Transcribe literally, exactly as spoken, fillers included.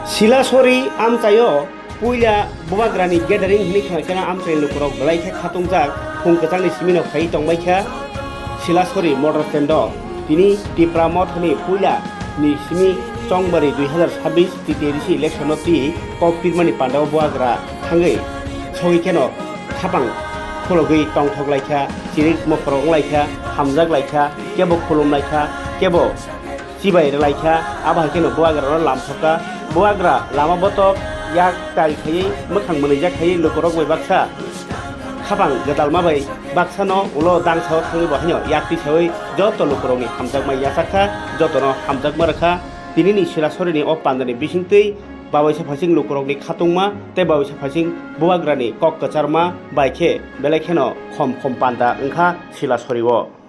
Silasori amchaio puila bubagrani gathering hinwi khwnaikhe amchaini lukurok belai khe khatungjak, phung kwchangni simi no phaiwi tongbaikha Silasori motor stand o. Tini Tipra Mothani puila ni simi Chongbari dui hazar sabbish T T A D C election no twi kok pirmani pandao bubagra thangwi sogwi kheno khapang khulogwi tongthok laikha, chirik mokhorok wng laikha, hamjak laikha, kebo khulum laikha, kebo chibai rwlaikha, abo hai kheno bubagrano lamsokha. Bubagra lama botok yak tal khaiwi mwkhang mwnwijak khaiwi lukurok bai baksa khapang gwdalma bai baksano ulo dangsao thangwi bo haino yak tisawi joto lukurokni hamjakma yachakha, jotono hamjakma rwkha. Tinini Silasorini o pandani bisingtwi babaisa phasing lukurokni khatungma tei babaisa phasing bubagrani kok kwcharma bai khe belai kheno khom khom panda wngkha Silasorio.